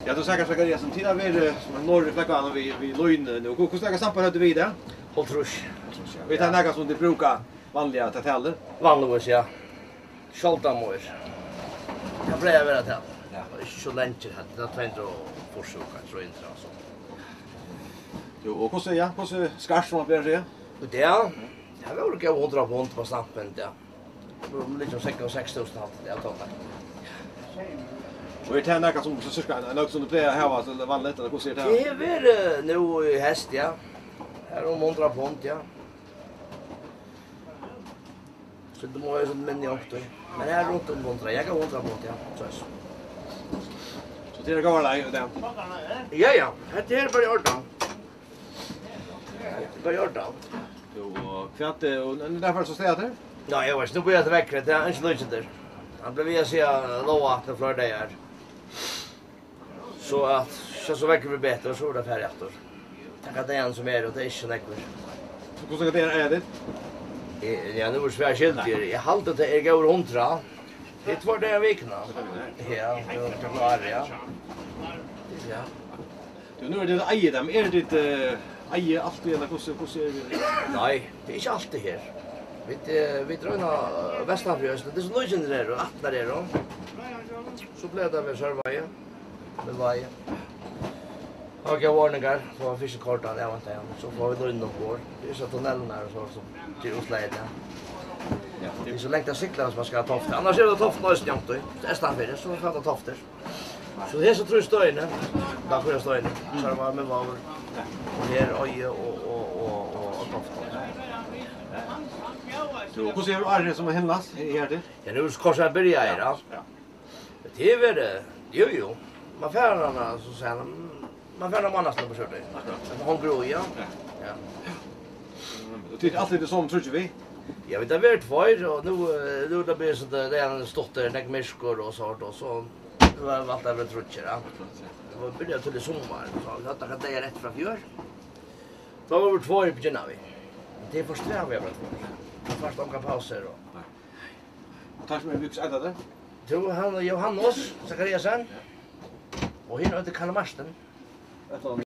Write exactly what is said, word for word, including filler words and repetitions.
Ja, tú Sakarias Zachariasen, tit hava verið, eh, sum norður í flógvaranum við, við línu nú. Hvussu nógv samband høvdu tit við tað? Hálvtrýss. Hálvtrýss, ja. Vit hava nakað sum tit brúka vanliga til talið? Vanligvis, ja. Sjáldan meir. Tað pleigur at vera tað. Ja. Og ikki so leingi, tað er tvey hundrað og fýrs, kanska trý hundrað og so. Jú, og hvussu, ja, hvussu skart sum man ber seg? Og tað, tað vóru góð hundrað pund á stampen, ja. Nú liggur seks, seks túsund alt, ja, totalt. Og er tað nakað sum, so cirka, er nakað sum tú pleigur at hava, so vanligt, ella hvussu er tað? Tað hevur verið, eh, nú í heyst, ja. Her um hundrað pund, ja. So tú má jo sånn minni okkum. Men her runt um hundrað, eg gav hundrað pund, ja. So, so. So tað er góðar leið, ja. Ja, ja. Hetta er bara í ordan. Bara í ordan. Jú, og hvat, eh, og n-, nær fert tú so staðið her? Ja, eg veit ikki, nú byrjar tað veðrið, tað er ikki lýsandi. Hann blívur við at siga lágt í fleiri dagar. So at, so, so veðrið verður betri, so er tað farið aftur. Taka dagarnar sum eru, og tað er ikki so nógvir. Hvussu nógvar dagar eiga tit? Eh, ja, nú er svær skyldur. Eg haldi, at tað er góðar hundrað. Tað er tveir dagar um vikuna. Ja, tað er klart, ja. Ja. Tú, nú er tað eitt, men er tað, eh, eitt alt í, ella hvussu, hvussu er tað? Nei, tað er ikki alt her. Vit, eh, vit royna, eh, vestanfyri, tað er so lítið her, og aftaná her, og so blívur tað við Sørvági. Við Vági. Hava góðar ordningar, so fáa vit fiskikortini, ja, vænta, ja. So fáa vit línu umborð. Tað er so tunnilin her, og so, so, tað er útlegið, ja. Ja, tað er so langt at sigla, hvis man skal ha toftir. Annars er tað toftir, eisini, ja, tað er estanfyri, so fáa vit toftir. So hesi trý støðini, tað er fýra støðini, Sørvágur, Miðvágur, og her, Eiði og, og, og, og, og Toftir. So, hvussu hevur árið sum er heinast, her til? Ja, nú er kortini byrjað her, ja. Ja. Tað er verið, jú, jú. Man fær hana, so sigur hann, man fær hana mánasliga á súkklu. Akkurát. Hon gror, ja. Ja. Ja. Og tit eru altíð tey somu tríggir við? Ja, vit hava verið tveir, og nú, eh, nú er tað blivið so, tað, tað er ein stuttur, nógv myrkur og so, og so var valt at vera tríggir, ja. Akkurát, ja. Tað var byrjað til í summar, so vit høvdu nakrar dagar eftir frá fjør. Tá vóru vit tveir í byrjanini. Men tað er for strævið at vera tveir. Tú fært ongar pausur og Nei. Og teir sum eru við, hvussu eita teir? Tú, hann, Jóhannes Zachariasen. Og hin eitur Karl Martin. Eitt ella annað.